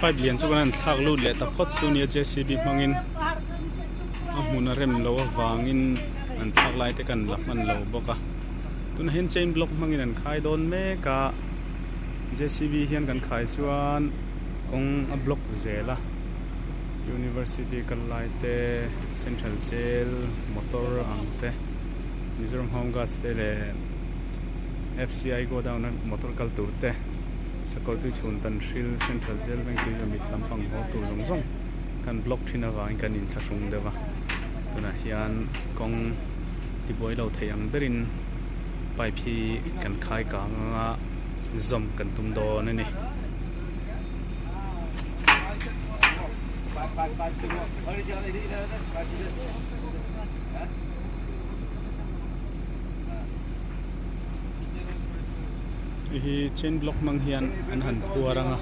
Pipe lian chu kan han thlak lut leh ta phawt chu nia JCB hmangin a hmun a rem loh avangin an thlak lai te kan la hman lo bawk a tunah hian chain block hmangin an khai dawn mek a JCB hian kan khai chuan kawng a block zel a university kal lai te central jail motor ang te Mizoram home guards te leh F_C_I godown a motor kal tur te. Sakawr tui chhun tan hril Central Jail Bank tui zawmit lampang haw tur zawng zawng kan block thin avangin kan inthlahrung deuh a, tunah hian kawng tibuai lo thei ang berin pipe hi kan khai kang anga zawm kan tum dawn a ni. Hei hi chain block hmang hian an han phuar ang a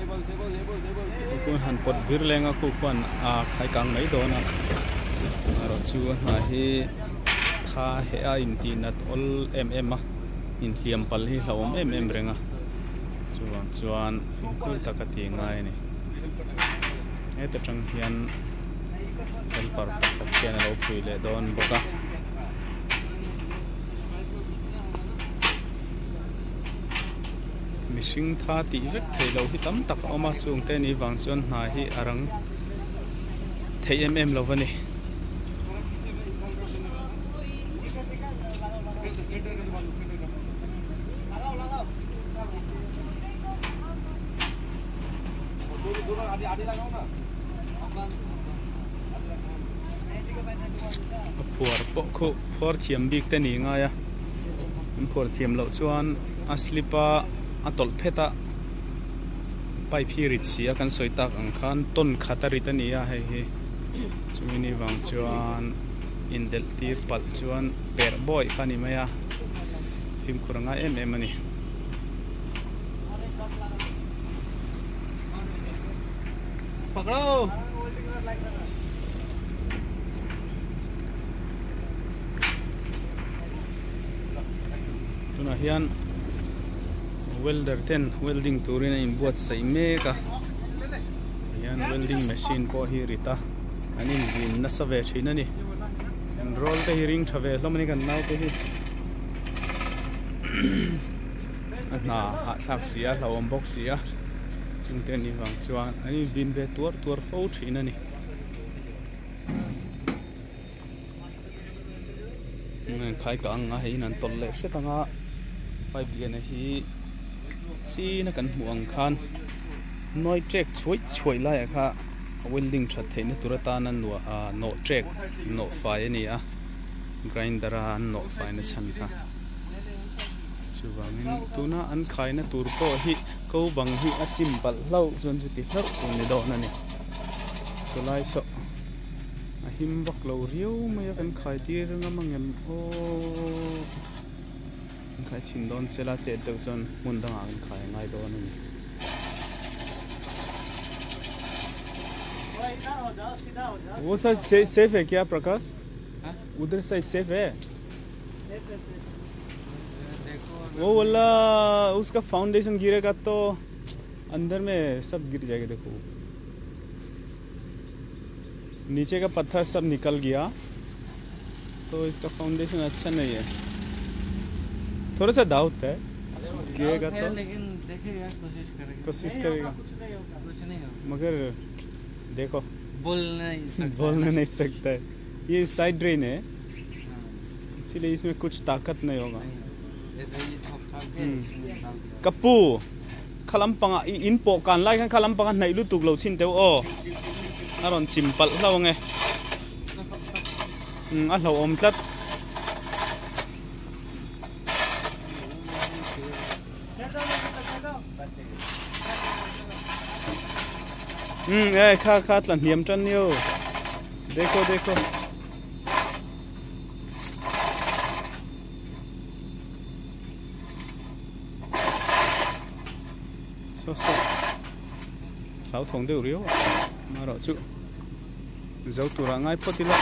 chu an han pawt vir leng a khu khuan a khai kang mai dawn a erawh chu a hna hi tha heh a intih nat awl em em a inhliam palh hi hlauhawm em em reng a chuvang chuan fimkhur tak a ti ngai a ni heta tang hian helper pakhat hian a lo phui leh dawn bawk a. Mihring tha tih vek thei lo hi tam tak a awm a chung te ni vang chuan hna hi a rang thei em em lo a ni. A phuar pawh khu phuar thiam bik te ni ngai a. An phuar thiam loh chuan a slip a a tawlh phet a pipe hi rit si a kan sawi tak ang khan tawn khat a rit a ni a hei hi chumi ni vang chuan indelh tir palh chuan perh bawih kha a ni mai a fimkhur a ngai em em a ni. Tunah hian welder ten welding turin a inbuatsaih mek a tihian welding machine pawh hi rit a an invin nasa ve thin a ni an roll te hi ring tha ve hlawm a ni kan naute hi a hna hahthlak si a hlauhawm bawk si a chungte an nih vang chuan an invin ve tuar tuar fo thin a ni. Khai ka ang a hei in an tawlh leh hret ang a pipe lian a hi chin a kan hmuh ang khan nawi trek chhuai chhuai lai ah kha a welding that theih na tur atana nuah ah nawh trek nawh fai a ni a grinder a an nawh fai na chhan kha chuvangin tuna an khai na tur pawh hi ko bang hi a chim palh hlauh chuan chuti hlauh tur ni dawn a ni chulai saw. A him vak lo riau mai a kan khai tir ngam angem aw kan khai chhin dawn sela chet deuh chuan hmun dangah kan khai a ngai dawn a ni. वो side safe है क्या प्रकाश उधर side safe है वो वाला उसका फाउंडेशन गिरेगा तो अंदर में सब गिर जाएगा देखो नीचे का पत्थर सब निकल गया तो इसका फाउंडेशन अच्छा नहीं है थोड़ा सा डाउट है गिरेगा तो लेकिन देखेगा कोशिश करेगा कोशिश करेगा कुछ नहीं होगा मगर देखो बोल नहीं सकता बोलने नहीं सकता है ये साइड ड्रेन है हाँ, इसीलिए इसमें कुछ ताकत नहीं होगा नहीं होगा। ऐसे ही थप थप के इसमें डाल दिया। Kapu khalam panga i in pawh kan lai khan khalam panga hnaih lutuk lo chhin teuh aw a rawn chim palh hlauh ang e umm a hlauhawm tlat umm e kha kha tla hniam tan nia dekho dekho. Saw saw hlauthawng deuh riau a amaherawh chu zo turah ngai phawt ila.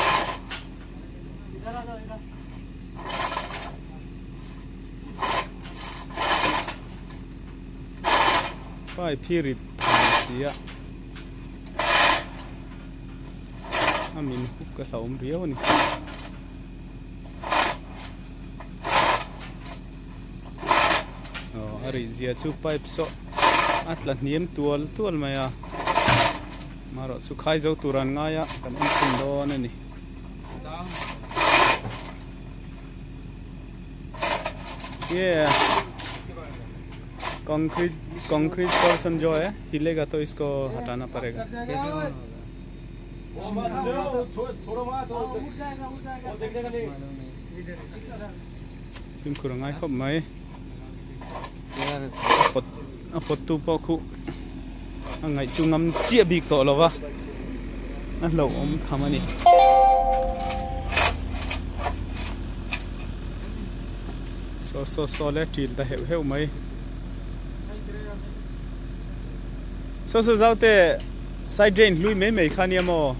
Pipe hi rit tham si a. A min hup ka hlauhawm riau a ni. Aw a rih zia chu pipe saw a tla hniam tual tual mai a marawh chu khai zo tur an ngai a kan en chhin dawn a ni. ये concrete concrete portion जो है हिलेगा तो इसको हटाना पड़ेगा fimkhur a ngai khawp mai a pawt tu pawh khuh a ngaih chu ngam chiah bik tawh lo va a hlauhawm tham a ni. Saw saw saw le ṭil ta heuh heuh mai. Saw saw zau te side drain hlui mai mai kha nia maw?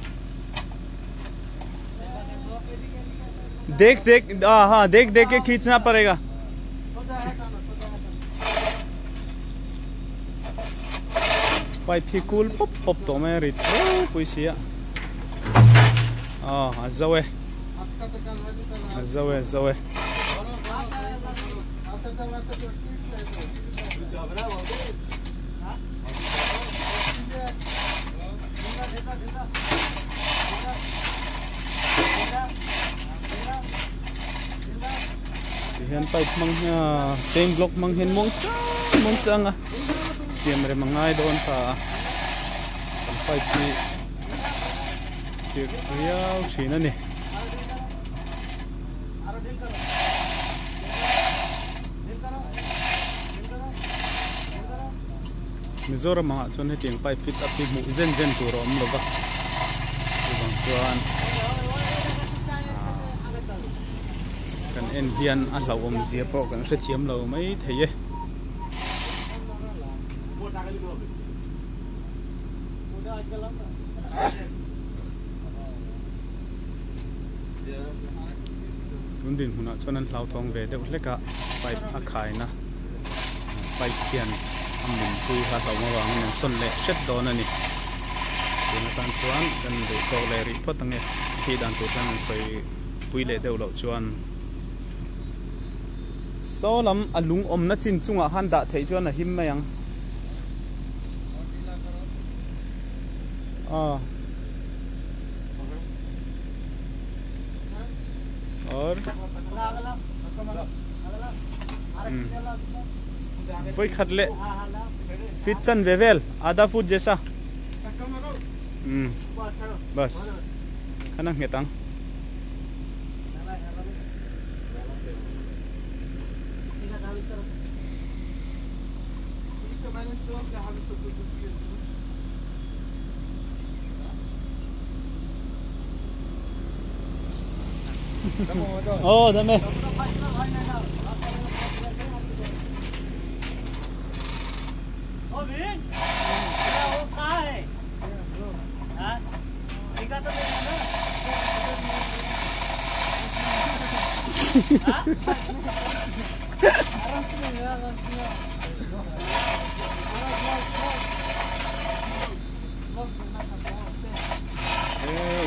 देख देख हाँ हाँ देख देख के खींचना पड़ेगा pipe hi cool pop pop tawh mai a rit ropui si a aw a zo e a zo e a zo e. Tihian pipe hmang hian chain block hmang hian muang chang muang chang a siam rem a ngai dawn ta a kan pipe hi tirh riau thin a ni. Mizoram ah chuan hetiang pipe fit up hi hmuh zen zen tur a awm lo va chuvang chuan kan en hian a hlauhawm zia pawh kan hrethiam lo mai thei e. Tun dinhmunah chuan an hlauthawng ve deuh hlek a pipe a khaina pipe hian a mawmpui kha hlauhawm avangin an sawn leh hret dawn a ni. Tun atan chuan kan duh tawk leh rih phawt ange thih dan tur khan an sawi pui leh deuh loh chuan saw lam a lung awmna chin chungah khan dah theih chuan a him mai ang. Ah. Or Voi khat leh fit chan ve vel आधा foot जैसा um bas khana nghet ang. Oh, dame.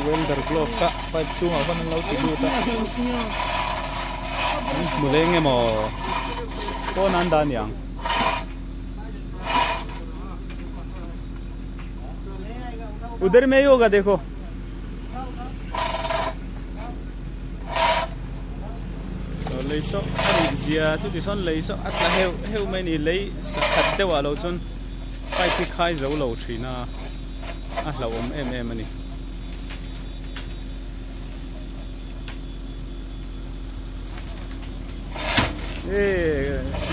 Welder glove kha pipe chhungah khan an lo ti lut a an hmu leng emaw pawn an dah aniang. Udhar mein hi hoga dekho. Saw lei saw a rih zia chu tichuan lei saw a tla heuh heuh mai a ni lei sakhat deuh ah lo chuan pipe hi khai zo lo thin a a hlauhawm em em a ni.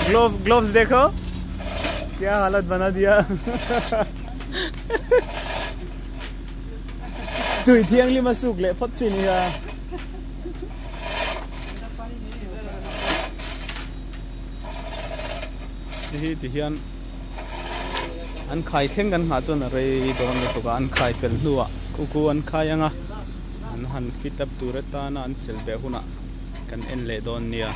Glove gloves dekho kya halat bana diya tui thianghlim a suk leh phawt chi nia. Hei ti hian an khai thleng kan nghah chuan a rei dawn lutuk a an khai fel hnuah khu khu an khai ang a an han fit up tur atana an chel beh hunah kan en leh dawn nia.